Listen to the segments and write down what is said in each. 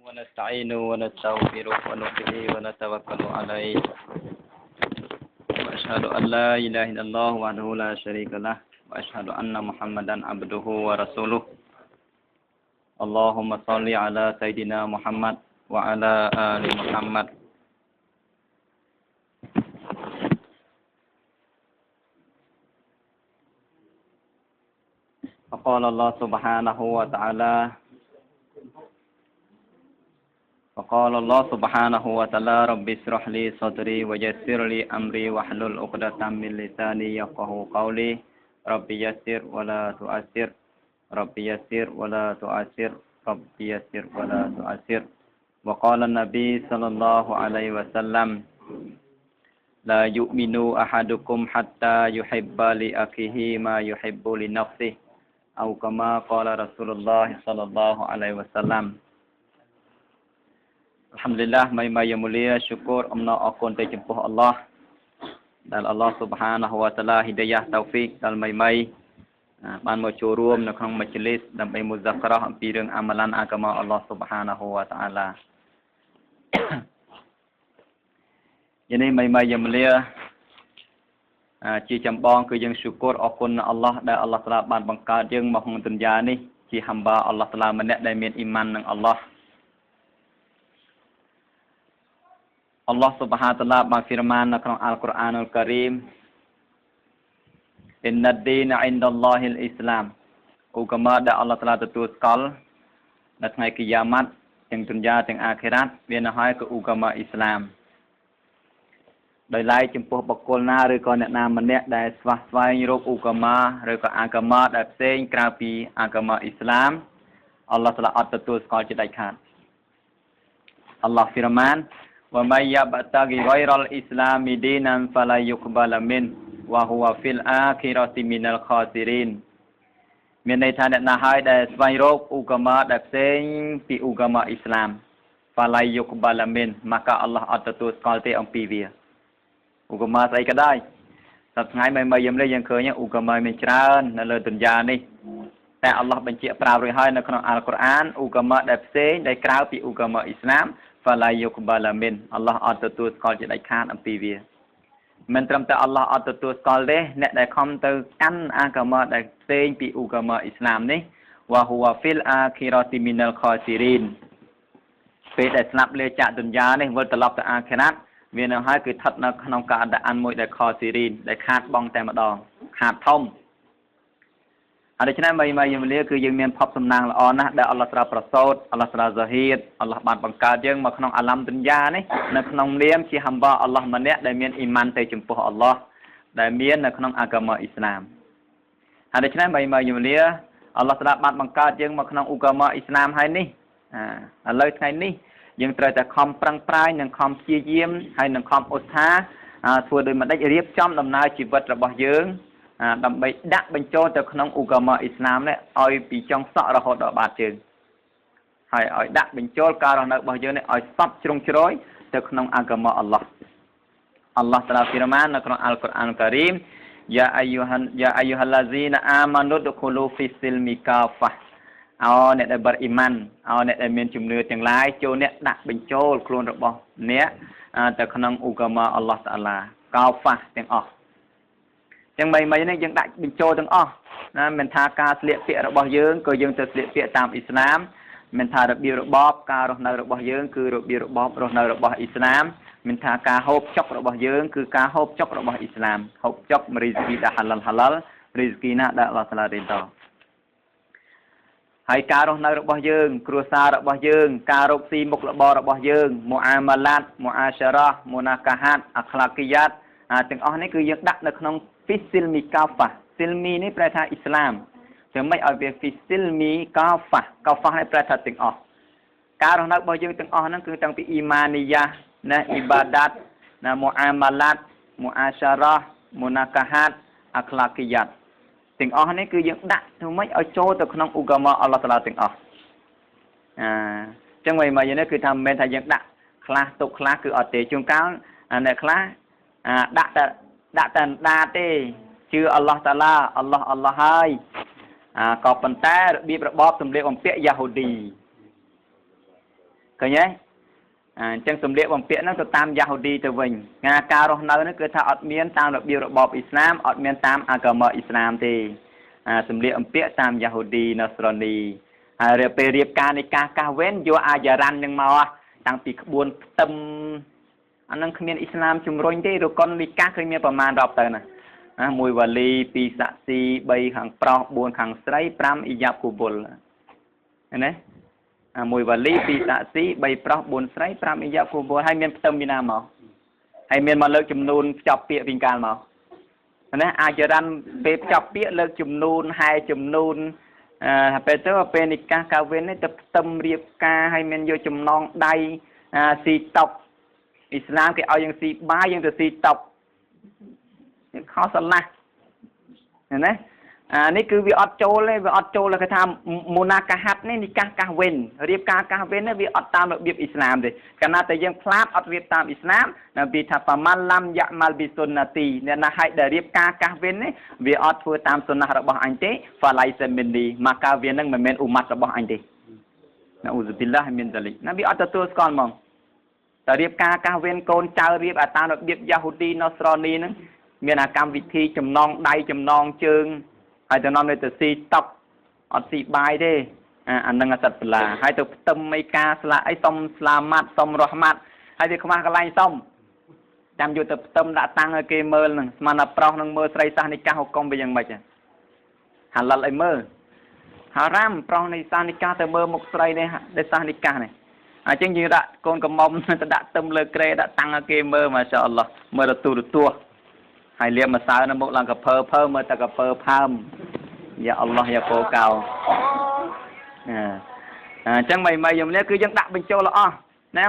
ونستعينه ونستغفره ونؤمن به ونتوكل عليه وأشهد أن لا إله إلا الله وحده لا شريك له وأشهد أن محمدا عبده ورسوله اللهم صل على سيدنا محمد وعلى آل محمد فقال الله سبحانه وتعالى فقال الله سبحانه وتعالى رب اشرح لي صدري ويسر لي أمري واحلل عقدة من لساني يفقهوا قولي رب يسر ولا تؤثر رب يسر ولا تؤثر رب يسر ولا تؤثر وقال النبي صلى الله عليه وسلم لا يؤمن أحدكم حتى يحب لأخيه ما يحب لنفسه أو كما قال رسول الله صلى الله عليه وسلم Alhamdulillah មី yang mulia syukur អំណរអរគុណទៅចំពោះអល់ឡោះដែលអល់ឡោះស៊ុបហានាហ៊ូវតាឡាហ៊ីដាយ៉ាតៅហ្វីកដល់មីមីបានមកចូលរួមនៅក្នុងមជ្ឈលិសដើម្បីមុហ្សាករ៉ោះអំពីរឿងអាម៉ាឡានអាកាម៉ាអល់ឡោះស៊ុបហានាហ៊ូវតាឡាយ៉ាងនេះមីមី yang mulia ជាចម្បងគឺយើង syukur អរគុណអល់ឡោះដែលអល់ឡោះតាឡាបានបង្កើតយើងមកក្នុងទុនយ៉ានេះជាហាំបាអល់ឡោះតាឡាម្នាក់ដែលមានអ៊ីម៉ាននឹងអល់ឡោះអល់ឡោះស៊ុបហានតាឡាបានហ្វីរម៉ាននៅក្នុងអល់កុរអានុលការីមអ៊ីនណាឌីនអ៊ីនដាឡោះហ៊ីលអ៊ីស្លាមឧបមាដែលអល់ឡោះតាឡាទទួលស្គាល់នៅថ្ងៃគីយ៉ាម៉ាត់ទាំងទុនយ៉ាទាំងអាខិរ៉ាត់វានៅហើយគឺឧបមាអ៊ីស្លាមដោយឡែកចំពោះបុគ្គលណាឬក៏អ្នកណាម្នាក់ដែលស្វះស្វែងរកឧបមាឬក៏អាកាម៉ាដែលផ្សេងក្រៅពីអាកាម៉ាអ៊ីស្លាមអល់ឡោះតាឡាអត់ទទួលស្គាល់ជាដាច់ខាតអល់ឡោះហ្វីរម៉ានومن يبتغي غير الإسلام دينا فلا يقبل منه وهو في الآخرة من الخاسرين មានន័យថាអ្នកណាហើយដែលស្វែងរកឧកាម៉ាដែលផ្សេងពីឧកាម៉ាអ៊ីស្លាម فلا يقبل منه មកអល់ឡោះអត់ទទួលស្គាល់ទេអំពីវាឧកាម៉ាស្អីក៏ដោយសប្តាហ៍ថ្ងៃមិនយើងនេះយើងឃើញឧកាម៉ាមានច្រើននៅលើទុនយ៉ានេះតែអល់ឡោះបញ្ជាក់ប្រាប់រួចហើយនៅក្នុងអល់កុរអានឧកាម៉ាដែលផ្សេងដែលក្រៅពីឧកាម៉ាអ៊ីស្លាម فلا يقبل منه អល់ឡោះអត់ទទួលស្គាល់ជាដាច់ខាតអំពីវាមិនត្រឹមតែអល់ឡោះអត់ទទួលស្គាល់ទេអ្នកដែលខំទៅកាន់អាកាម៉ាដែលផ្សេងពីឧកាម៉ាអ៊ីស្លាមនេះវ៉ាហ៊ូវហ្វីលអាខិរ៉ាទីមីນັលខ៉ាស៊ីរីនពេលដែលស្លាប់លាចាកទុនយ៉ានេះវិលត្រឡប់ទៅអាខិរ៉ាត់វានៅហើយគឺស្ថិតនៅក្នុងការអត្តអានមួយដែលខ៉ាស៊ីរីនដែលខាតបង់តែម្ដងខាតធំហើយដូច្នេះមីមីយើងលាគឺយើងមានភពសំណាងល្អណាស់ដែលអល់ឡោះត្រាប្រសូតអល់ឡោះត្រាហ្សាហ៊ីតអល់ឡោះបានបង្កើតយើងមកក្នុងអាឡាំទុនយ៉ានេះនៅក្នុងនាមជាហាំបាអល់ឡោះម្នាក់ដែលមានអ៊ីម៉ានទៅចំពោះអល់ឡោះដែលមាននៅក្នុងអាកាម៉ាអ៊ីស្លាមហើយដូច្នេះមីមីយើងលាអល់ឡោះត្រាបានបង្កើតយើងមកក្នុងឧកាម៉ាអ៊ីស្លាមហើយនេះឥឡូវថ្ងៃនេះយើងត្រូវតែខំប្រឹងប្រែងនិងខំព្យាយាមហើយនិងខំឧស្សាហ៍ធ្វើដោយម្ដេចរៀបចំដំណើរជីវិតរបស់យើងដើម្បីដាក់បញ្ចូលទៅក្នុងឧកាម៉ាអ៊ីស្លាមនេះឲ្យពីចុងសក់រហូតដល់បាតជើងហើយឲ្យដាក់បញ្ចូលការរស់នៅរបស់យើងនេះឲ្យសពជ្រុងជ្រោយទៅក្នុងអាកាម៉ាអល់ឡោះអល់ឡោះតាឡាហ្វីរម៉ាននៅក្នុងអល់កុរអានការីមយ៉ាអាយូហានយ៉ាអាយូហាឡាស៊ីណាអាម៉ានុដខូលូហ្វីស៊ីលមីកាហ្វាអោអ្នកដែលបរអ៊ីម៉ានអោអ្នកដែលមានជំនឿទាំងឡាយចូលអ្នកដាក់បញ្ចូលខ្លួនរបស់អ្នកទៅក្នុងឧកាម៉ាអល់ឡោះតាឡាកោហ្វាទាំងអស់ចឹងមីមីនេះយើងដាក់បញ្ចូលទាំងអស់ណាមិនថាការស្លៀកពាក់របស់យើងក៏យើងទៅស្លៀកពាក់តាមអ៊ីស្លាមមិនថារបៀបរបបការរស់នៅរបស់យើងគឺរបៀបរបបរស់នៅរបស់អ៊ីស្លាមមិនថាការហូបចុករបស់យើងគឺការហូបចុករបស់អ៊ីស្លាមហូបចុករីស្គីដែលហាឡាល់ហាឡាល់រីស្គីណាដែលអល់ឡោះតាឡារីដហើយការរស់នៅរបស់យើងគ្រួសាររបស់យើងការរកស៊ីមុខរបររបស់យើងមូអាម៉ាឡាតមូអាសារ៉ាមូណាកាហាតអាខ្លាគីយ៉ាតទាំងអស់នេះគឺយើងដាក់នៅក្នុងហ្វីស៊ីលមីកាហ្វាស៊ីលមីនេះប្រែថាអ៊ីស្លាមធ្វើម៉េចឲ្យវាហ្វីស៊ីលមីកាហ្វាកាហ្វានេះប្រែថាទាំងអស់ការរស់នៅរបស់យើងទាំងអស់ហ្នឹងគឺតាំងពីអ៊ីម៉ានីយ៉ាណាអ៊ីបាដាតណាមូអាម៉ាឡាតមូអាសារ៉ាមូណាកាហាតអាខ្លាគីយ៉ាតទាំងអស់នេះគឺយើងដាក់ធ្វើម៉េចឲ្យចូលទៅក្នុងឧកាម៉ាអល់ឡោះតាឡាទាំងអស់អញ្ចឹងមិនមកនេះគឺថាមិនមែនថាយើងដាក់ខ្លះទុកខ្លះគឺអត់ទេជួនកាលអ្នកខ្លះដាក់តែដាទេជឿអល់ឡោះតាឡាអល់ឡោះអល់ឡោះហើយក៏ប៉ុន្តែរបៀបរបបសម្លៀកបំពាក់យ៉ាហូឌី ឃើញទេអញ្ចឹងសម្លៀកបំពាក់ហ្នឹងទៅតាមយ៉ាហូឌីទៅវិញការរស់នៅហ្នឹងគឺថាអត់មានតាមរបៀបរបបអ៊ីស្លាមអត់មានតាមអាកាមអ៊ីស្លាមទេសម្លៀកបំពាក់តាមយ៉ាហូឌីណូស្រនីហើយពេលរៀបការនៃការកាសវេនយកអាយ៉ារ៉ាន់នឹងមកតាំងពីក្បួនផ្ទឹមអានឹងគ្មានអ៊ីស្លាមជំរុញទេរកុនលីកាសឃើញមានប្រមាណរាប់ទៅណាមួយវ៉ាលីពីរសាក់ស៊ី3ខាងប្រុស4ខាងស្រី5អ៊ីយ៉ាបគូបុលណាមួយវ៉ាលីពីរសាក់ស៊ី3ប្រុស4ស្រី5អ៊ីយ៉ាបគូបុលហើយមានផ្ទឹមពីណាមកហើយមានមកលើកចំនួនភ្ជាប់ពាក្យពីកាលមកណាអាចរ៉ាន់ពេលភ្ជាប់ពាក្យលើកចំនួនហែចំនួនពេលទៅពេលនិកាសកាវិននេះទៅផ្ទឹមរៀបការហើយមានយកចំណងដៃស៊ីតុកអ៊ីស្លាមគេឲ្យយើងស៊ីបាយយើងទៅស៊ីតុកខុសស្រឡះណាអានេះគឺវាអត់ចូលទេវាអត់ចូលគេថាមូណាកាហាត់នេះនិកាសកាសវិនរៀបការកាសវិននេះវាអត់តាមរបៀបអ៊ីស្លាមទេកាលណាតែយើងផ្លាតអត់រៀបតាមអ៊ីស្លាមណាពីថាប៉ាម៉ាល់ឡាំយ៉ាម៉ាល់ប៊ីសុនណាទីអ្នកណាឲ្យដែលរៀបការកាសវិននេះវាអត់ធ្វើតាមសុណារបស់អញទេហ្វាឡៃសាមីនីមកកាវានឹងមិនមែនអ៊ូម៉ាត់របស់អញទេណាអ៊ូហ្សប៊ីឡាហ៊ីមីនដាលីកណាវាអត់ទទួលស្គាល់ហ្មងតែរៀបការកាសវិនកូនចៅរៀបអាតាមរបៀបយ៉ាហូឌីណូស្រនីហ្នឹងមានអាកម្មវិធីចំណងដៃចំណងជើងហើយទៅនាំទៅស៊ីតុកអត់ស៊ីបាយទេអានឹងអសិតបលាហើយទៅផ្ទឹមអីការស្លាអីសុំស្លាម៉ាត់សុំរស់ម៉ាត់ហើយវាខ្វះកន្លែងសុំចាំយកទៅផ្ទឹមដាក់តាំងឲ្យគេមើលហ្នឹងស្មានថាប្រុសនឹងមើលស្រីសាសនិកាហុកុំវាយ៉ាងម៉េចហាឡិលឲ្យមើលហារ៉ាមប្រុសនៃសាសនិកាទៅមើលមុខស្រីនេះដែលសាសនិកានេះអញ្ចឹងយើងដាក់កូនកំមុំទៅដាក់ទឹមលើក្រែដាក់តាំងឲ្យគេមើលម៉ាសាអល់ឡោះមើលទៅទូរទស្សន៍ហើយលាបម្សៅនៅមុខឡើងកាភើភើមើលតែកាភើផើមយ៉ាអល់ឡោះយ៉ាពោកៅអញ្ចឹងមីមីយំនេះគឺយើងដាក់បញ្ចូលអស់ណា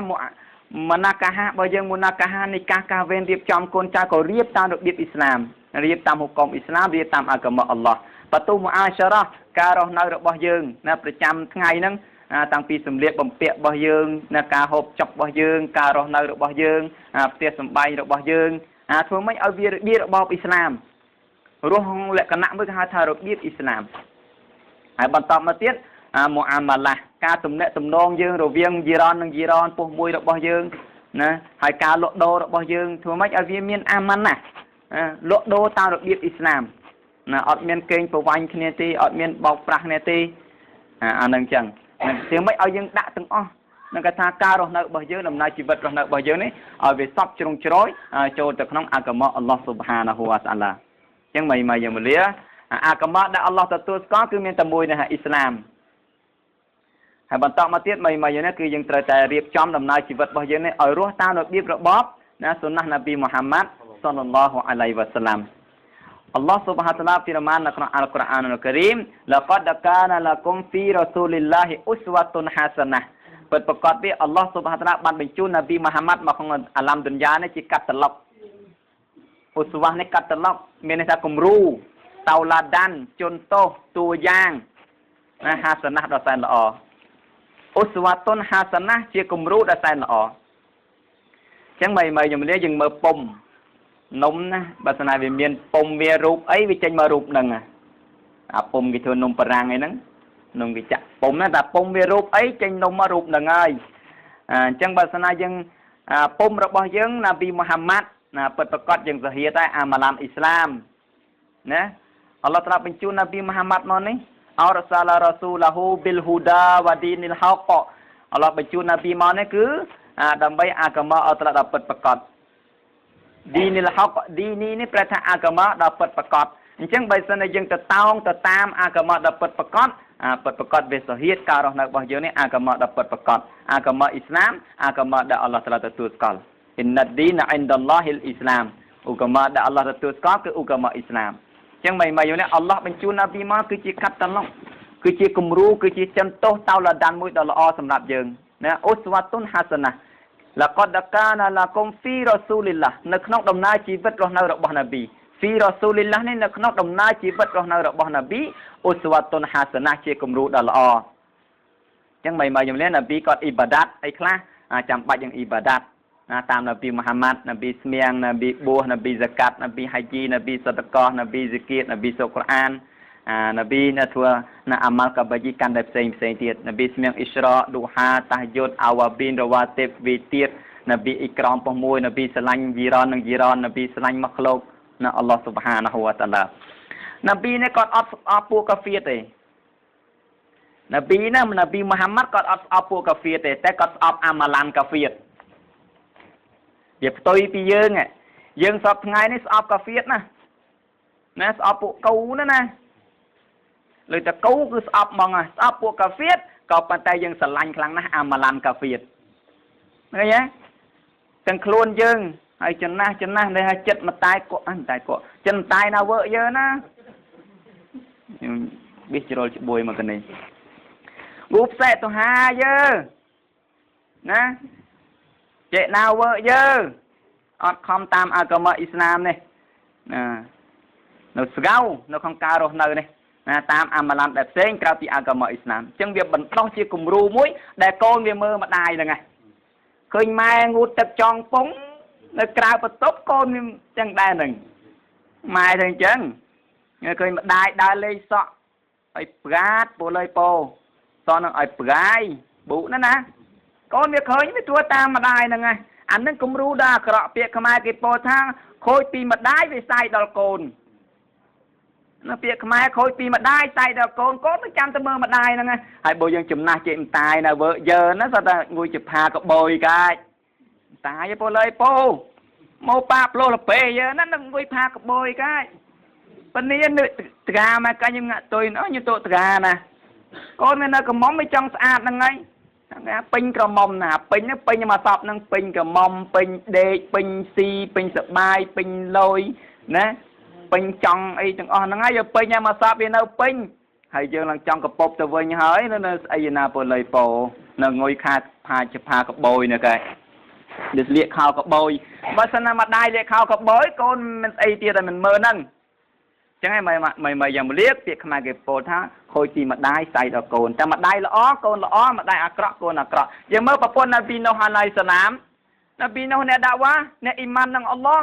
មណាកាហាបើយើងមណាកាហានៃកាសកាវេនរៀបចំកូនចៅក៏រៀបតាមរបៀបអ៊ីស្លាមរៀបតាមហុកុំអ៊ីស្លាមរៀបតាមអាកាមអល់ឡោះបតុមអាសារ៉ាការរស់នៅរបស់យើងណាប្រចាំថ្ងៃហ្នឹងតាំងពីសម្លៀកបំពាក់របស់យើងណាការហូបចុករបស់យើងការរស់នៅរបស់យើងផ្ទះសម្បែងរបស់យើងធ្វើម៉េចឲ្យវារបៀបរបបអ៊ីស្លាមរស់លក្ខណៈមួយគេហៅថារបៀបអ៊ីស្លាមហើយបន្តមកទៀតមូអាម៉ាឡាការទំនាក់ទំនងយើងរវាងយីរ៉ននិងយីរ៉នពោះមួយរបស់យើងណាហើយការលក់ដូររបស់យើងធ្វើម៉េចឲ្យវាមានអាម៉ាណាលក់ដូរតាមរបៀបអ៊ីស្លាមណាអត់មានកេងប្រវាញ់គ្នាទេអត់មានបោកប្រាស់គ្នាទេអានឹងចឹងធ្វើម៉េចឲ្យយើងដាក់ទាំងអស់នឹងគេថាការរស់នៅរបស់យើងដំណើរជីវិតរស់នៅរបស់យើងនេះឲ្យវាសពជ្រុងជ្រោយចូលទៅក្នុងអាកាមអល់ឡោះស៊ុបហានាហ៊ូវតាអាឡាអញ្ចឹងមីមីយើងមលាអាកាមដែលអល់ឡោះទទួលស្គាល់គឺមានតែមួយនេះអ៊ីស្លាមហើយបន្តមកទៀតមីមីយើងនេះគឺយើងត្រូវតែរៀបចំដំណើរជីវិតរបស់យើងនេះឲ្យរស់តាមរបៀបរបបណាសុណានប៊ីមូហាម៉ាត់សល្លឡោះអាឡៃវ៉ាសាឡាំអល់ឡោះស៊ុបហានតាឡាហ្វីរ៉ាម៉ាននៅក្នុងអល់កុរអានអល់ការីមលកដកាណាឡាគុំហ្វីរ៉ាស៊ូលីឡាហ៊ីអ៊ុស្វ៉ាតុនហាសាណាពិតប្រកបវាអល់ឡោះស៊ុបហានតាឡាបានបញ្ជូននប៊ីមូហាម៉ាត់មកក្នុងអាឡាំឌុនយ៉ានេះជាកាត់តឡុកអ៊ុស្វ៉ានេះកាត់តឡុកមានន័យថាគំរូតៅឡាដានជនទោសតួយ៉ាងណាហាសាណាដ៏សែនល្អអ៊ុស្វ៉ាតុនហាសាណាជាគំរូដ៏សែនល្អអញ្ចឹងមីមីខ្ញុំលាយើងមើលពុំនំណាបើស្នាវាមានពុំវារូបអីវាចេញមករូបហ្នឹងអាពុំគេធ្វើនំបារាំងអីហ្នឹងនំគេចាក់ពុំណាតែពុំវារូបអីចេញនំមករូបហ្នឹងហើយអញ្ចឹងបើស្នាយើងពុំរបស់យើងណាប៊ីមូហាម៉ាត់ណាពិតប្រកបយើងសាហៀតហើយអាម៉ាឡាមអ៊ីស្លាមណាអល់ឡោះត្រាស់បញ្ជូនណាប៊ីមូហាម៉ាត់មកនេះអរសាឡារ៉ាស៊ូឡាហ៊ូប៊ីលហ៊ូដាវ៉ាឌីនីលហកអល់ឡោះបញ្ជូនណាប៊ីមកនេះគឺដើម្បីអាកាម៉ាអល់ត្រាស់ដល់ពិតប្រកបឌីនីលហកឌីនីនេះប្រែថាអាកាម៉ាដល់ពិតប្រកបអញ្ចឹងបើសិនជាយើងទៅតោងទៅតាមអាកាម៉ាដល់ពិតប្រកបពិតប្រកបវាសហៀតការរស់នៅរបស់យើងនេះអាកាម៉ាដល់ពិតប្រកបអាកាម៉ាអ៊ីស្លាមអាកាម៉ាដែលអល់ឡោះត្រាស់ទទួលស្គាល់អ៊ីនណាឌីនអ៊ិនដាឡោះហ៊ីលអ៊ីស្លាមឧកាម៉ាដែលអល់ឡោះទទួលស្គាល់គឺឧកាម៉ាអ៊ីស្លាមអញ្ចឹងមីមីយើងនេះអល់ឡោះបញ្ជូនណាប៊ីមកគឺជាកាត់តឡុកគឺជាគំរូគឺជាចិនទោសតៅឡាដានមួយដ៏ល្អសម្រាប់យើងណាអ៊ុស្វ៉ាតុនហាសាណាលកដកាណាឡាគុំហ្វីរ៉ាស៊ូលីឡានៅក្នុងដំណើរជីវិតរស់នៅរបស់ណាប៊ីហ្វីរ៉ាស៊ូលីឡានេះនៅក្នុងដំណើរជីវិតរស់នៅរបស់ណាប៊ីអ៊ុស្វ៉ាតុនហាសាណាជាគំរូដ៏ល្អអញ្ចឹងមីមីខ្ញុំនេះណាប៊ីគាត់អ៊ីបាដាតអីខ្លះចាំបាច់យើងអ៊ីបាដាតណាតាមនប៊ីមូហាម៉ាត់នប៊ីស្មៀងនប៊ីបួសនប៊ីហ្សាកាត់នប៊ីហាជីនប៊ីសដកោះនប៊ីហ្សិគៀតនប៊ីសូកុរអាន អានប៊ីនៅធ្វើណាអាម៉ាល់កបជីកាន់តែផ្សេងផ្សេងទៀតនប៊ីស្មៀងអ៊ីស្រ៉ាឌូហាតាហយុតអាវ៉ាប៊ីនរវ៉ាទីបវីទៀតនប៊ីអ៊ីក្រមប៉ុសមួយនប៊ីស្រឡាញ់យីរ៉ននិងយីរ៉ននប៊ីស្រឡាញ់ម៉ាក្លូកណាអល់ឡោះស៊ុបហានហូវតាឡានប៊ីនេះគាត់អត់ស្អប់ពួកកាហ្វៀទេនប៊ីណានប៊ីមូហាម៉ាត់គាត់អត់ស្អប់ពួកកាហ្វៀទេតែគាត់ស្អប់អាម៉ាឡានកាហ្វៀវាផ្ទុយពីយើងយើងសពថ្ងៃនេះស្អប់កាហ្វៀណាណាស្អប់ពួកកូណាណាលើតែកូគឺស្អប់ហ្មងស្អប់ពួកកាហ្វៀក៏ប៉ុន្តែយើងស្រឡាញ់ខ្លាំងណាស់អាម៉ាឡានកាហ្វៀឃើញទេទាំងខ្លួនយើងហើយចំណាស់ចំណាស់នេះហើយចិត្តមកតែកក់អញតែកក់ចិត្តតែណាវើយើងណាប៊ីជ្រុលច្បួយមកកនេះគូផ្សេទៅហាយើងណាចេណាវើយើងអត់ខំតាមអាកាមអ៊ីស្លាមនេះណានៅស្ងៅនៅក្នុងការរស់នៅនេះណាតាមអាម៉ាឡានដែលផ្សេងក្រៅពីអាកាមអ៊ីស្លាមអញ្ចឹងវាបណ្ដោះជាគំរូមួយដែលកូនវាមើលម្ដាយហ្នឹងណាឃើញម៉ែងូតទឹកចង់ពងនៅក្រៅបន្ទប់កូនវាចឹងដែរហ្នឹងម៉ែទៅអញ្ចឹងឃើញម្ដាយដើរលេងសក់ឲ្យប្រាតពូលើពោសក់នឹងឲ្យប្រាយបុណាណាកូនវាឃើញវាធ្វើតាមម្ដាយហ្នឹងហើយអានឹងគំរូដល់អាក្រក់ពាក្យខ្មែរគេពោលថាខូចពីម្ដាយវាសាយដល់កូនណាពាក្យខ្មែរខូចពីម្ដាយសាយដល់កូនកូនទៅចាំទៅមើលម្ដាយហ្នឹងហើយបើយើងចំណាស់ចេមតាយណាវើយើណាសតតែងួយជាផាកបយកាចតាយពោលើពោមកប៉ាផ្លោះលពេយើណានឹងងួយផាកបយកាចពនីនឹកត្កាមកកាញ់ងាក់តុយអូញតុត្កាណាកូនវានៅក្រមុំវាចង់ស្អាតហ្នឹងហើយហ្នឹងពេញក្រមុំណាពេញហ្នឹងពេញមកសពហ្នឹងពេញក្រមុំពេញដេកពេញស៊ីពេញសបាយពេញលយណាពេញចង់អីទាំងអស់ហ្នឹងហើយយកពេញឲ្យមកសពវានៅពេញហើយយើងឡើងចង់កពប់ទៅវិញហើយនៅស្អីណាពលលៃពោនៅងុយខាតផាជាផាកបយនៅកែនេះលៀកខោកបយបើសិនណាម្ដាយលៀកខោកបយកូនមិនស្អីទៀតតែមិនមើលហ្នឹងចឹងឯងមិនយ៉ាងលៀកពាក្យខ្មែរគេពោលថាខូចពីម្ដាយស្អីដល់កូនតែម្ដាយល្អកូនល្អម្ដាយអាក្រក់កូនអាក្រក់យើងមើលប្រពន្ធនប៊ីណូហាឡៃសាឡាមនប៊ីណូអ្នកដាវ៉ាអ្នកអ៊ីម៉ាននឹងអល់ឡោះ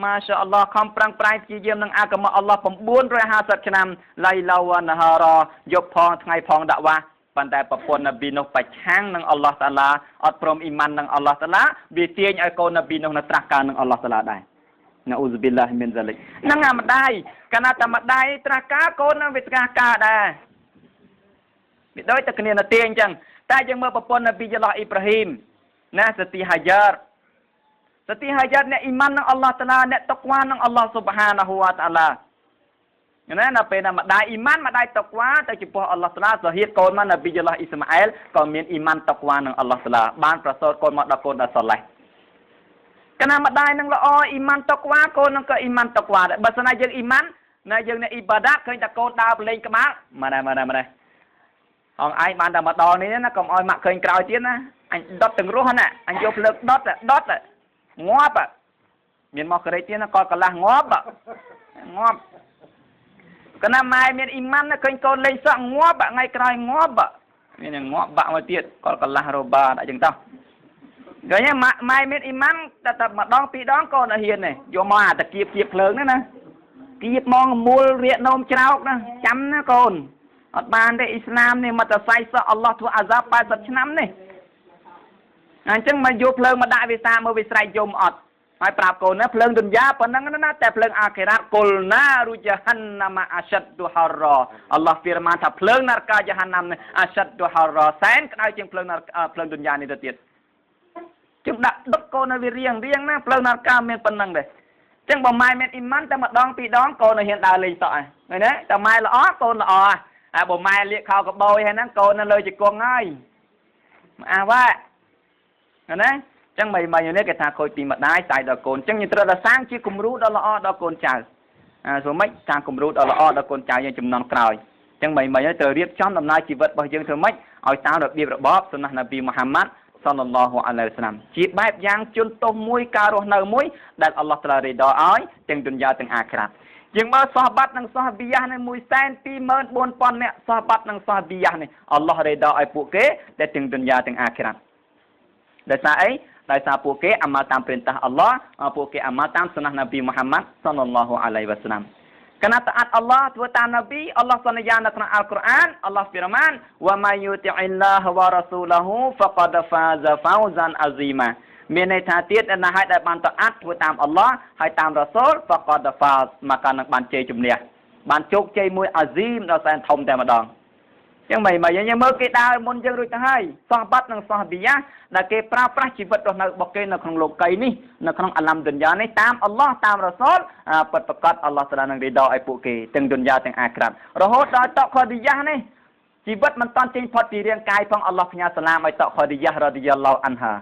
ម៉ាសាអល់ឡោះខំប្រឹងប្រែងព្យាយាមនឹងអាកាមអល់ឡោះ950ឆ្នាំឡៃឡៅវ៉ានហារ៉យប់ផងថ្ងៃផងដាវ៉ាប៉ុន្តែប្រពន្ធនប៊ីនោះប្រឆាំងនឹងអល់ឡោះតាឡាអត់ព្រមអ៊ីម៉ាននឹងអល់ឡោះតាឡាវាទាញឲ្យកូននប៊ីនោះនៅត្រាស់ការនឹងអល់ឡោះតាឡាដែរណាអ៊ូហ្សប៊ីឡាហ៊ីមីនហ្សាលិកហ្នឹងអាម្ដាយកាលណាតែម្ដាយត្រាស់ការកូននឹងវាត្រាស់ការដែរវាដូចតែគ្នានៅទាអញ្ចឹងតែយើងមើលប្រពន្ធនប៊ីយឡោះអ៊ីប្រាហ៊ីមណាសទីហាយ៉ារសទីហាយ៉ារអ្នកអ៊ីម៉ាននឹងអល់ឡោះតាឡាអ្នកតកវ៉ានឹងអល់ឡោះស៊ុបហានាហ៊ូវតាឡាណានៅពេលណាម្ដាយអ៊ីម៉ានម្ដាយតកវ៉ាទៅចំពោះអល់ឡោះតាឡាសហៀតកូនមកនប៊ីយឡោះអ៊ីស្ម៉ាអែលក៏មានអ៊ីម៉ានតកវ៉ានឹងអល់ឡោះតាឡាបានប្រសូតកូនមកដល់កូនដល់សូឡេះកណាម្ដាយនឹងល្អអ៊ីម៉ានតកវ៉ាកូននឹងក៏អ៊ីម៉ានតកវ៉ាដែរបើសិនណាយើងអ៊ីម៉ានណាយើងអ្នកអ៊ីបាដាឃើញតែកូនដើរប្រឡែងក្បាលម៉ែម៉ែម៉ែអងឯងបានតែមកដល់នេះណាកុំឲ្យម៉ាក់ឃើញក្រោយទៀតណាអញដុតទាំងរស់ណាអញយកភ្លើងដុតដុតងាប់មានមកក្រេកទៀតណាកកន្លះងាប់ងាប់កណាម៉ែមានអ៊ីម៉ានឃើញកូនលេងសក់ងាប់ថ្ងៃក្រោយងាប់មានងាប់បាក់មកទៀតកកន្លះរបាដាក់ចឹងតោះឃើញទេម៉ែមានអ៊ីម៉ានតែម្ដងពីរដងកូនអត់ហ៊ានទេយកមកអាតាគៀបគៀបភ្លើងហ្នឹងណាគៀបមកមូលរាកនោមច្រោកណាចាំណាកូនអត់បានទេអ៊ីស្លាមនេះមកតែសៃសោះអល់ឡោះធ្វើអាហ្សាប80ឆ្នាំនេះអញ្ចឹងមកយកភ្លើងមកដាក់វាសាមើលវាស្រែកយំអត់ហើយប្រាប់កូនណាភ្លើងទុនយ៉ាប៉ុណ្ណឹងណាតែភ្លើងអាខិរ៉ាត់គុលណារុជហានណាមអាសាត់ទុហារ៉អល់ឡោះហ្វីរម៉ានថាភ្លើងណារកាជហានណាមនេះអាសាត់ទុហារ៉សែនក្តៅជាងភ្លើងណាភ្លើងទុនយ៉ានេះទៅទៀតជឹងដាក់ដុតកូនឲ្យវារៀងរៀងណាភ្លើងណារកាមានប៉ុណ្ណឹងដែរចឹងបើម៉ែមានអ៊ីម៉ានតែម្ដងពីរដងកូននៅហ៊ានដើរលេងសក់ហើយឃើញទេតែម៉ែល្អកូនល្អហើយបើម៉ែលាកខោកបោយហើយហ្នឹងកូននៅលើជង្គង់ហើយមកអាវ៉ាឃើញទេចឹងមិននេះគេថាខូចពីម្ដាយស្អែកដល់កូនចឹងយើងត្រូវតែសាងជាគំរូដ៏ល្អដល់កូនចៅអាព្រោះម៉េចសាងគំរូដ៏ល្អដល់កូនចៅយើងចំនួនក្រោយចឹងមិនត្រូវរៀបចំដំណើរជីវិតរបស់យើងធ្វើម៉េចឲ្យតាមរបៀបរបបសុណានប៊ីមូហាម៉ាត់សល្លឡោះអាឡៃហ៊ីវសឡាមជាបែបយ៉ាងជនទោសមួយការរស់នៅមួយដែលអល់ឡោះត្រារីដឲ្យទាំងទុនយ៉ាទាំងអាក្រាតយើងមើលសោះបាត់និងសោះប៊ីយ៉ានេះ124,000នាក់សោះបាត់និងសោះប៊ីយ៉ានេះអល់ឡោះរីដឲ្យពួកគេដែលទាំងទុនយ៉ាទាំងអាក្រាតដោយសារអីដោយសារពួកគេអាម៉ាល់តាមព្រេនតាអល់ឡោះពួកគេអាម៉ាល់តាមសុណានប៊ីមូហាម៉ាត់សល្លឡោះអាឡៃហ៊ីវសឡាម កណាតអាត់អល់ឡោះធ្វើតាមនប៊ីអល់ឡោះសន្យានៅក្នុងអល់កុរអានអល់ឡោះហ្វីរ៉ានវ៉ាម៉ាយូទីអ៊ីឡាហវ៉ារ៉ាស៊ូឡាហ៊ូហ្វកដហ្វាហ្សាហ្វោហ្សានអាស៊ីម៉ាមានន័យថាទៀតណាហើយដែលបានតអាត់ធ្វើតាមអល់ឡោះហើយតាមរ៉ាសូលហ្វកដហ្វាមកកានឹងបានជ័យជំនះបានជោគជ័យមួយអាស៊ីមដ៏សែនធំតែម្ដងចឹងមិនមិនយើងមើលគេដើរមុនយើងរួចទៅហើយសោះបាត់និងសោះប៊ីយ៉ាដែលគេប្រើប្រាស់ជីវិតរស់នៅរបស់គេនៅក្នុងលោកីនេះនៅក្នុងអាឡាំឌុនយ៉ានេះតាមអល់ឡោះតាមរ៉ាសូលពិតប្រាកដអល់ឡោះតាឡានឹងរីដឲ្យពួកគេទាំងឌុនយ៉ាទាំងអាក្រាតរហូតដល់តកខឌីយ៉ានេះជីវិតមិនតាន់ចេញផុតពីរាងកាយផងអល់ឡោះផ្ញើសាឡាមឲ្យតកខឌីយ៉ារ៉ាឌីយ៉ាឡោអានហា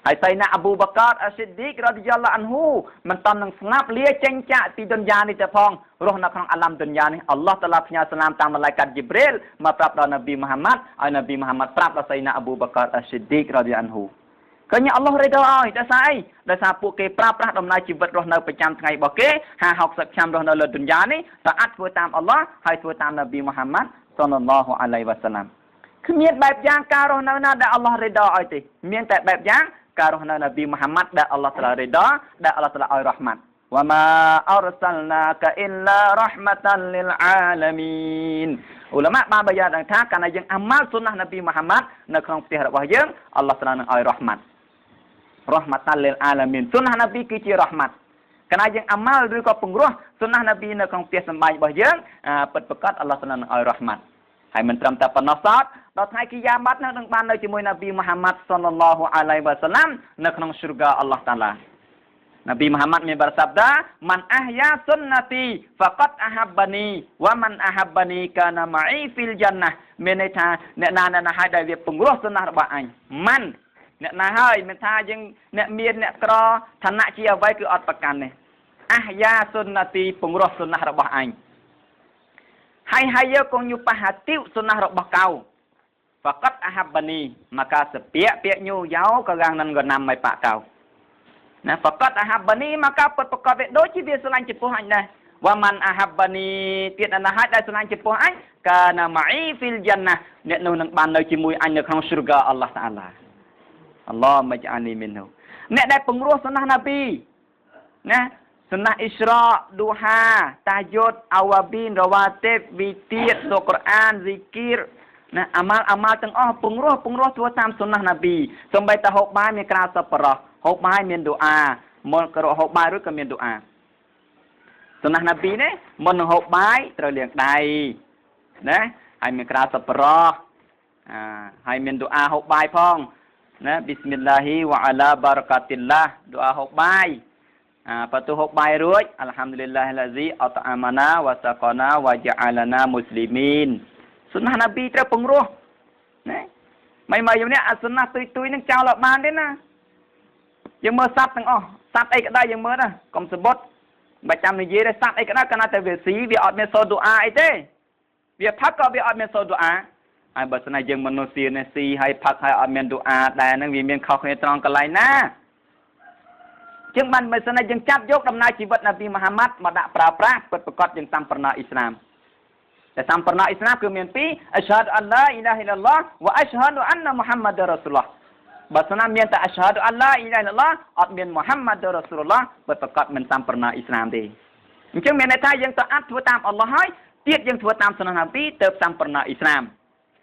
ហើយសៃណាអាប៊ូបាកាតអាស៊ីឌីករ៉ាឌីយ៉ាឡោអានហ៊ូមិនតាន់នឹងស្លាប់លាចេញចាកពីឌុនយ៉ានេះទៅផងរស់នៅក្នុងអាឡាំឌុនយ៉ានេះអល់ឡោះតាឡាផ្ញើសាឡាមតាមម៉ាឡៃកាត់ជីប្រេលមកប្រាប់ដល់នប៊ីមូហាម៉ាត់ឲ្យនប៊ីមូហាម៉ាត់ប្រាប់ដល់សៃណាអាប៊ូបាកាតអាស៊ីឌីករ៉ាឌីអានហ៊ូឃើញអល់ឡោះរីដឲ្យដោយសារអីដោយសារពួកគេប្រើប្រាស់ដំណើរជីវិតរស់នៅប្រចាំថ្ងៃរបស់គេ50 60ឆ្នាំរស់នៅលើឌុនយ៉ានេះតើអាចធ្វើតាមអល់ឡោះហើយធ្វើតាមនប៊ីមូហាម៉ាត់សល្លឡោះអាឡៃវ៉ាសាឡាមគ្មានបែបយ៉ាងការរស់នៅណាដែលអល់ឡោះរីដឲ្យទេមានតែបែបយ៉ាងការរស់នៅនប៊ីមូហាម៉ាត់ដែលអល់ឡោះតាឡារីដដែលអល់ឡោះតាឡាឲ្យរ៉ហ្មាត់វ៉ាម៉ាអរសាលណាកាអ៊ីឡារ៉ហ្មាតានលីលអាឡាមីនឧលមាបានបញ្ជាក់ដល់ថាកាលណាយើងអាម៉ាល់សុនណានប៊ីមូហាម៉ាត់នៅក្នុងផ្ទះរបស់យើងអល់ឡោះតាឡានឹងឲ្យរ៉ហ្មាត់រ៉ហ្មាតានលីលអាឡាមីនសុនណានប៊ីគឺជារ៉ហ្មាត់កាលណាយើងអាម៉ាល់ឬក៏ពង្រោះសុនណានប៊ីនៅក្នុងផ្ទះសម្បែងរបស់យើងពិតប្រាកដអល់ឡោះតាឡានឹងឲ្យរ៉ហ្មាត់ហើយមិនត្រឹមតែប៉ុណ្ណោះសោតដល់ថ្ងៃគីយ៉ាម៉ាត់នឹងបាននៅជាមួយនប៊ីមូហាម៉ាត់សល្លឡោះអាឡៃវ៉ាសាឡាមនៅក្នុងស៊ុរហ្គាអល់ឡោះតាឡា Nabi Muhammad មាន bersabda man ahya sunnati faqad ahabbani wa man ahabbani kana ma'i fil jannah មានន័យថាអ្នកណាអ្នកណាហើយដែលវាពង្រោះសុនះរបស់អញម៉ាន់អ្នកណាហើយមិនថាយើងអ្នកមានអ្នកក្រឋានៈជាអ្វីគឺអត់ប្រកាន់ទេអាហយ៉ាសុនទីពង្រោះសុនះរបស់អញហើយហើយយកកងយុបហាតិសុនះរបស់កៅ faqad ahabbani maka sepiak-piak nyu yau ក៏រាងនឹងក៏ណាំឲ្យប៉កៅណា faqad ahabbani maka ពិតប្រកបវាដូចជាវាស្រឡាញ់ចំពោះអញដែរវ៉ាម៉ាន់អាហាបានីទៀតណាហើយដែលស្រឡាញ់ចំពោះអញកាណាម៉ាអ៊ីហ្វីលយ៉ានណាអ្នកនោះនឹងបាននៅជាមួយអញនៅក្នុងស៊ុរហ្គាអល់ឡោះតាឡាអល់ឡោះមិនអានីមីននោះអ្នកដែលពង្រោះសុនះណាប៊ីណាសុនះអ៊ីស្រាឌូហាតាយុតអាវ៉ាប៊ីនរ៉ាវ៉ាទីបវីទៀតសូកុរអានស៊ីគីរណាអាម៉ាល់អាម៉ាល់ទាំងអស់ពង្រោះធ្វើតាមសុនះណាប៊ីសំបីតាហូបបាយមានក្រាលសប្បុរសហូបបាយមានឌូអាមុនក៏ហូបបាយរួចក៏មានឌូអាសុនះណាប៊ីនេះមុននឹងហូបបាយត្រូវលាងដៃណាហើយមានក្រាលសប្បុរសហើយមានឌូអាហូបបាយផងណាប៊ីស្មិលឡាហ៊ីវ៉ាអាឡាបារកាទីលឡាឌូអាហូបបាយបើទោះហូបបាយរួចអល់ហាំឌុលីឡាហ៊ីឡាស៊ីអតអាម៉ាណាវ៉ាសាកណាវ៉ាចាអាឡាណាមុស្លីមីនសុនះណាប៊ីត្រូវពង្រោះណាមិនមកយំនេះអាសុនះទុយនឹងចោលអត់បានទេណាយើងមើលសត្វទាំងអស់សត្វអីក៏ដោយយើងមើលណាកុំសបុតបើចាំនិយាយទេសត្វអីក៏ដោយកាលណាតែវាស៊ីវាអត់មានសូឌូអាអីទេវាផឹកក៏វាអត់មានសូឌូអាហើយបើស្នេហ៍យើងមនុស្សនេះស៊ីហើយផឹកហើយអត់មានឌូអាដែរហ្នឹងវាមានខុសគ្នាត្រង់កន្លែងណាជាងបានបើស្នេហ៍យើងចាប់យកដំណើរជីវិតនប៊ីមូហាម៉ាត់មកដាក់ប្រើប្រាស់ពិតប្រាកដយើងតាមប្រណអ៊ីស្លាមតែតាមប្រណអ៊ីស្លាមគឺមានពីរអស្ហាឌុអល់ឡាអ៊ីឡាហ៊ីឡាឡោះវ៉ាអស្ហាឌុអានណាមូហាម៉ាត់រ៉ាស៊ូលឡោះបើស្នាមានតែអស្ហាឌុអល់ឡាអ៊ីឡាហ៊ីឡាឡោះអត់មានមូហាម៉ាត់រ៉ាស៊ូលឡោះពិតប្រាកដមិនតាមប្រណអ៊ីស្លាមទេអញ្ចឹងមានន័យថាយើងទៅអាត់ធ្វើតាមអល់ឡោះហើយទៀតយើងធ្វើតាមសុនះណាប៊ីទៅតាមប្រណអ៊ីស្លាម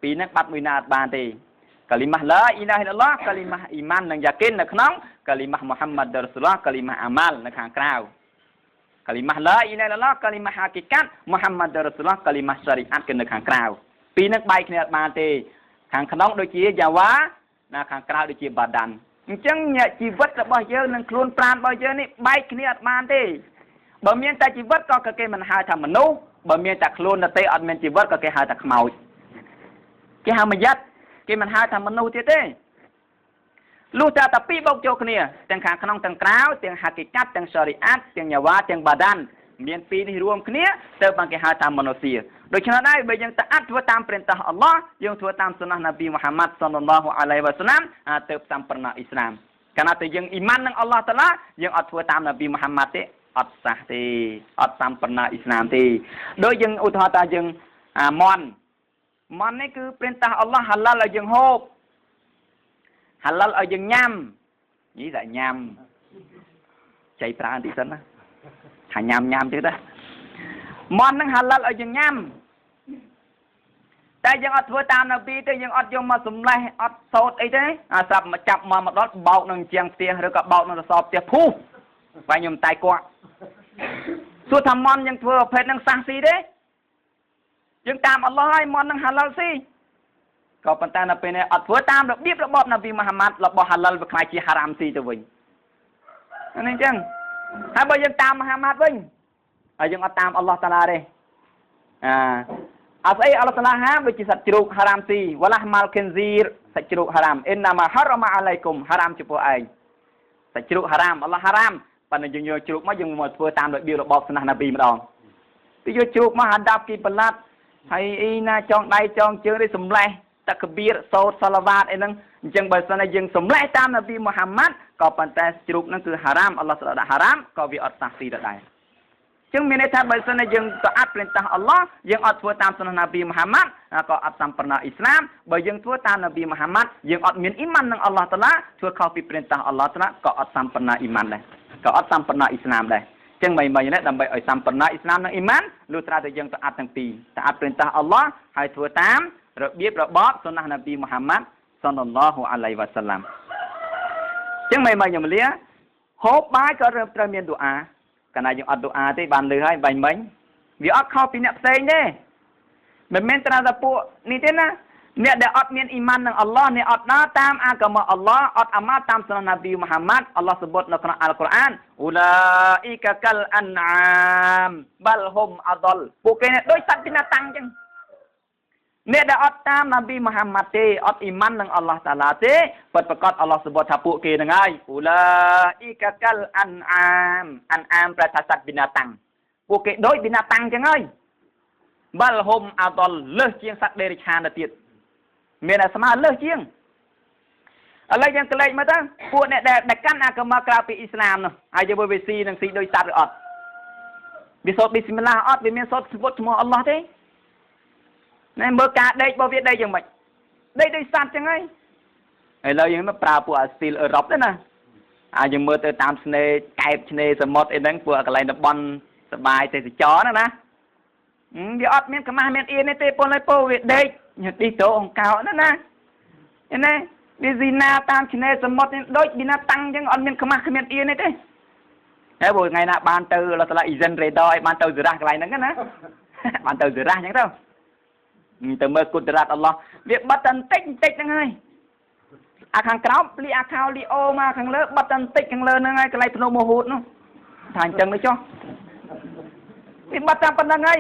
ពីរហ្នឹងបាត់មួយណាអត់បានទេកាលីម៉ាស់ឡាអ៊ីឡាហ៊ីឡាឡោះកាលីម៉ាស់អ៊ីម៉ាននិងយ៉ាគីននៅក្នុងកាលីម៉ាស់មូហាម៉ាត់រ៉ាស៊ូលឡោះកាលីម៉ាស់អាម៉ាល់នៅខាងក្រៅកាលីម៉ាស់ឡាអ៊ីឡាហ៊ីឡាឡោះកាលីម៉ាស់ហាគីកាត់មូហាម៉ាត់រ៉ាស៊ូលឡោះកាលីម៉ាស់សារីអាត់គឺនៅខាងក្រៅពីរហ្នឹងបែកគ្នាអត់បានទេខាងក្នុងដូចជាយ៉ាវ៉ាណាខាងក្រៅដូចជាបាដានអញ្ចឹងជីវិតរបស់យើងនិងខ្លួនប្រាណរបស់យើងនេះបែកគ្នាអត់បានទេបើមានតែជីវិតក៏គេមិនហៅថាមនុស្សបើមានតែខ្លួនទៅទេអត់មានជីវិតក៏គេហៅថាខ្មោចគេហៅមយិតគេមិនហៅថាមនុស្សទៀតទេលុះតែពីរបូកចូលគ្នាទាំងខាងក្នុងទាំងក្រៅទាំងហាគីកាត់ទាំងសារីអាតទាំងយ៉ាវ៉ាទាំងបាដានមានពីរនេះរួមគ្នាទៅបានគេហៅថាមនុស្សដូច្នេះដែរបើយើងទៅអាត់ធ្វើតាមប្រេនតោះអល់ឡោះយើងធ្វើតាមសុនះនប៊ីមូហាម៉ាត់សល្លឡោះអាឡៃវ៉ាសាឡាមទៅតាមប្រណអ៊ីស្លាមកាលណាតែយើងអ៊ីម៉ាននឹងអល់ឡោះតាឡាយើងអត់ធ្វើតាមនប៊ីមូហាម៉ាត់ទេអត់សះទេអត់តាមប្រណអ៊ីស្លាមទេដូចយើងឧទាហរណ៍ថាយើងអាមន់មន់នេះគឺប្រេនតោះអល់ឡោះហាឡាល់ឲ្យយើងហូបហាឡាល់ឲ្យយើងញ៉ាំនេះតែញ៉ាំចៃប្រើបន្តិចសិនណាថាញ៉ាំញ៉ាំទៀតណា មន់នឹងហាឡាល់ឲ្យយើងញ៉ាំតែយើងអត់ធ្វើតាមនប៊ីទេយើងអត់យកមកសម្លេះអត់សូត្រអីទេអាស្រាប់មកចាប់មកមកដល់បោកនឹងជាងផ្ទះឬក៏បោកនឹងរសបផ្ទះភូបែរខ្ញុំតែគាត់សួរថាមន់យើងធ្វើប្រភេទនឹងសះស៊ីទេយើងតាមអល់ឡោះហើយមន់នឹងហាឡាល់ស៊ីក៏ប៉ុន្តែនៅពេលនេះអត់ធ្វើតាមរបៀបរបបនប៊ីមូហាម៉ាត់របស់ហាឡាល់វាខ្លាយជាហារ៉ាមស៊ីទៅវិញនេះអញ្ចឹងហើយបើយើងតាមមូហាម៉ាត់វិញហើយយើងអត់តាមអល់ឡោះតាឡាទេអាអត់ស្អីអល់ឡោះតាឡាហាមដូចជាសត្វជ្រូកហារ៉ាមស៊ីវ៉ាឡាម៉ាល់ខិនស៊ីរសាច់ជ្រូកហារ៉ាមអ៊ីនណាម៉ាហារ៉ាម៉ាអាឡៃគុំហារ៉ាមចំពោះឯងសាច់ជ្រូកហារ៉ាមអល់ឡោះហារ៉ាមប៉ុន្តែយើងយកជ្រូកមកយើងមកធ្វើតាមរបៀបរបបស្នះនប៊ីម្ដងពីយកជ្រូកមកហាដាប់គីប្រឡាត់ហើយអីណាចងដៃចងជើងនេះសម្លេះតកបៀរសូត្រសាឡាវ៉ាតអីហ្នឹងអញ្ចឹងបើសិនតែយើងសម្លេះតាមនប៊ីមូហាម៉ាត់ក៏ប៉ុន្តែជ្រូកហ្នឹងគឺហារ៉ាមអល់ឡោះដាក់ហារ៉ាមក៏វាអត់សះស៊ីដដែលចឹងមានន័យថាបើសិនតែយើងទៅអាត់ព្រេងតាស់អល់ឡោះយើងអត់ធ្វើតាមសុនណាប៊ីមូហាម៉ាត់ក៏អត់សម្ប្រណអ៊ីស្លាមបើយើងធ្វើតាមនប៊ីមូហាម៉ាត់យើងអត់មានអ៊ីម៉ាននឹងអល់ឡោះតាឡាធ្វើខុសពីព្រេងតាស់អល់ឡោះតាឡាក៏អត់សម្ប្រណអ៊ីម៉ានដែរក៏អត់សម្ប្រណអ៊ីស្លាមដែរចឹងមិនមិននេះដើម្បីឲ្យសម្ប្រណអ៊ីស្លាមនិងអ៊ីម៉ានលុះត្រាតែយើងទៅអាត់ទាំងពីរទៅអាត់ព្រេងតាស់អល់ឡោះហើយធ្វើតាមរបៀបរបបសុនណាប៊ីមូហាម៉ាត់សល្លឡោះអាឡៃវ៉ាសាឡាំចឹងមិនមិនខ្ញុំលាហូបបាយក៏ត្រូវមានឌូអាកាលណាយើងអត់ឌូអាទេបានលឺហើយបាញ់មិញវាអត់ខុសពីអ្នកផ្សេងទេមិនមែនត្រង់តែពួកនេះទេណាអ្នកដែលអត់មានអ៊ីម៉ាននឹងអល់ឡោះអ្នកអត់ដើរតាមអាកាមអល់ឡោះអត់អាម៉ាតាមសុនណាប៊ីមូហាម៉ាត់អល់ឡោះសម្បត្តិនៅក្នុងអល់កុរអានអ៊ូឡាអ៊ីកាកាល់អានអាមបាល់ហ៊ុមអាដលពួកគេដូចសត្វពីណាតាំងចឹងអ្នកដែលអត់តាមនប៊ីមូហាម៉ាត់ទេអត់អ៊ីម៉ាននឹងអល់ឡោះតាឡាទេពិតប្រាកដអល់ឡោះសម្បត្តិថាពួកគេហ្នឹងហើយអ៊ូឡាអ៊ីកាកាល់អានអាមអានអាមប្រែថាសត្វពីណាតាំងពួកគេដូចពីណាតាំងចឹងហើយបាល់ហ៊ុមអាដលលើសជាងសត្វដេរិឆានទៅទៀតមានអាស្មាលើសជាងឥឡូវយើងក្លែកមើលទៅពួកអ្នកដែលកាន់អាកាមក្រៅពីអ៊ីស្លាមនោះហើយយកវាស៊ីនឹងស៊ីដូចសត្វឬអត់វាសូត្រប៊ីស្មិលឡាអត់វាមានសូត្រស្ពុតឈ្មោះអល់ឡោះទេណែមើលការដេករបស់វាដេកយ៉ាងម៉េចដេកដូចសត្វចឹងហើយឥឡូវយើងមកប្រើពួកអាស្ទីលអឺរ៉ុបទេណាអាយើងមើលទៅតាមឆ្នេរកែបឆ្នេរសមុទ្រអីហ្នឹងពួកកន្លែងតំបន់សបាយទេសចរហ្នឹងណាវាអត់មានខ្មាស់មានអៀនទេពលហើយពោវាដេកឌីតូអង្កោណាណាណាវាស៊ីណាតាមឆ្នេរសមុទ្រនេះដូចពីណាតាំងចឹងអត់មានខ្មាស់គ្មានអៀនទេហើយព្រោះថ្ងៃណាបានទៅលតឡាអ៊ីសិនរេដឲ្យបានទៅសេរ៉ាស់កន្លែងហ្នឹងណាបានទៅសេរ៉ាស់ចឹងទៅទៅមើលគុដរ៉ាត់អល់ឡោះវាបិទតែបន្តិចបន្តិចហ្នឹងហើយអាខាងក្រោមលីអាខោលីអូមកខាងលើបិទតែបន្តិចខាងលើហ្នឹងហើយកន្លែងភ្នំមហូតនោះថាអញ្ចឹងទៅចុះវាបិទតាមប៉ុណ្្នឹងហើយ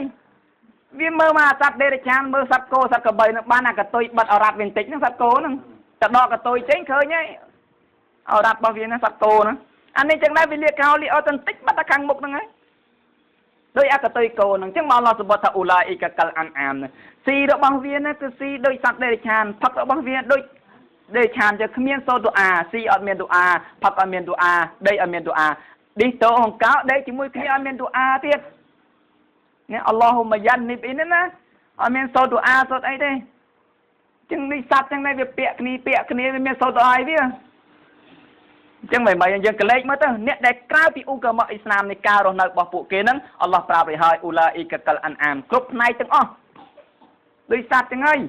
វាមើលមកអាសត្វដេរិឆានមើលសត្វគោសត្វក្របីហ្នឹងបានអាកតុយបិទអរ៉ាត់វាបន្តិចហ្នឹងសត្វគោហ្នឹងតែដកកតុយចេញឃើញហើយអរ៉ាត់របស់វាហ្នឹងសត្វគោហ្នឹងអានេះចឹងដែរវាលាកោលីអូទៅបន្តិចបិទតែខាងមុខហ្នឹងហើយដោយអកតុយគោហ្នឹងចឹងមកអល់ឡោះសម្បត្តិថាអ៊ូឡាអ៊ីកាកាល់អានអាមស៊ីរបស់វាហ្នឹងគឺស៊ីដូចសត្វដេរិឆានផឹករបស់វាដូចដេរិឆានចឹងគ្មានសូត្រឌូអាស៊ីអត់មានឌូអាផឹកអត់មានឌូអាដេកអត់មានឌូអាឌីតូហង្កោដេកជាមួយគ្នាអត់មានឌូអាទៀតនេះអល់ឡោះម៉ាយ៉ាន់នេះអីហ្នឹងណាអត់មានសូត្រឌូអាសូត្រអីទេចឹងនេះសត្វចឹងនេះវាពាក់គ្នាពាក់គ្នាវាមានសូត្រឌូអាអីវាចឹងមិនមិនយើងក្លែកមើលទៅអ្នកដែលក្រៅពីអ៊ូកាម៉ាអ៊ីស្លាមនៃការរស់នៅរបស់ពួកគេហ្នឹងអល់ឡោះប្រាប់ឲ្យហើយអ៊ូឡាអ៊ីកាកាល់អានអាមគ្រប់ផ្នែកទាំងអស់ដូចសត្វចឹងហើយ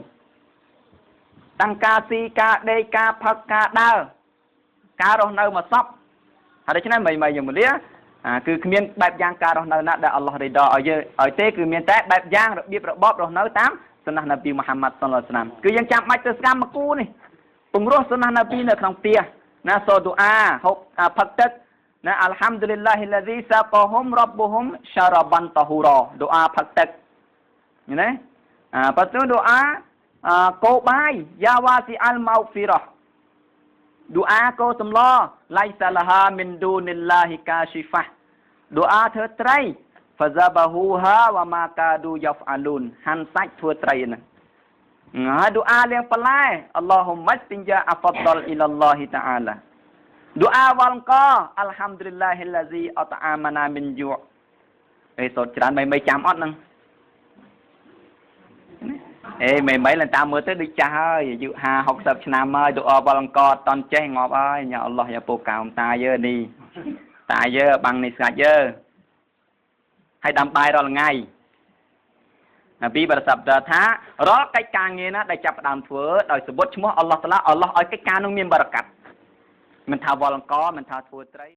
តាំងការស៊ីការដេកការផឹកការដើរការរស់នៅមកសពហើយដូច្នេះមិនមិនយើងមលាគឺគ្មានបែបយ៉ាងការរស់នៅណាដែលអល់ឡោះរីដឲ្យយើងឲ្យទេគឺមានតែបែបយ៉ាងរបៀបរបបរស់នៅតាមសុនណានប៊ីមូហាម៉ាត់សល្លឡោះសាឡាមគឺយើងចាំបាច់ទៅស្កាមគូនេះពង្រោះសុនណានប៊ីនៅក្នុងផ្ទះណាសូឌូអាហូបផឹកទឹកណាអល់ហាំឌុលីឡាហ៊ីឡាស៊ីសាកហ៊ុមរ៉ាប់ប៊ុហ៊ុមសារ៉ាបានតហ៊ូរ៉ាឌូអាផឹកទឹកណាបើទៅឌូអាកោបាយយ៉ាវ៉ាស៊ីអាល់ម៉ៅហ្វីរ៉ាឌូអាកោសំឡឡៃសាឡាហាមីនឌូនីលឡាហ៊ីកាស៊ីហ្វាឌូអាធ្វើត្រីហ្វាហ្សាបាហ៊ូហាវ៉ាម៉ាកាឌូយ៉ាហ្វអាលូនហាន់សាច់ធ្វើត្រីហ្នឹងហើយឌូអាលៀងបន្លែអល់ឡោហ៊ុម៉ាស្ទិនយ៉ាអាហ្វាដលអ៊ីឡាឡោហ៊ីតាអាឡាឌូអាវ៉ាល់កអល់ហាំឌុលីឡាហ៊ីឡាស៊ីអតអាម៉ាណាមីនយូអេសូត្រច្រើនមិនចាំអត់ហ្នឹងអេមិនឡើងតាមមើលទៅដូចចាស់ហើយអាយុ50 60ឆ្នាំហើយឌូអាវ៉ាល់កតន់ចេះងាប់ហើយញ៉ាអល់ឡោះយ៉ាពូកោមតាយើនេះតាយើបាំងនេះស្ងាត់យើហើយដាំបាយរាល់ថ្ងៃ នប៊ីបានសាប់ថារាល់កិច្ចការងារណាដែលចាប់ផ្ដើមធ្វើដោយសបុតឈ្មោះអល់ឡោះតាឡាអល់ឡោះឲ្យកិច្ចការនោះមានបារកាត់មិនថាវល់អង្គមិនថាធ្វើត្រី។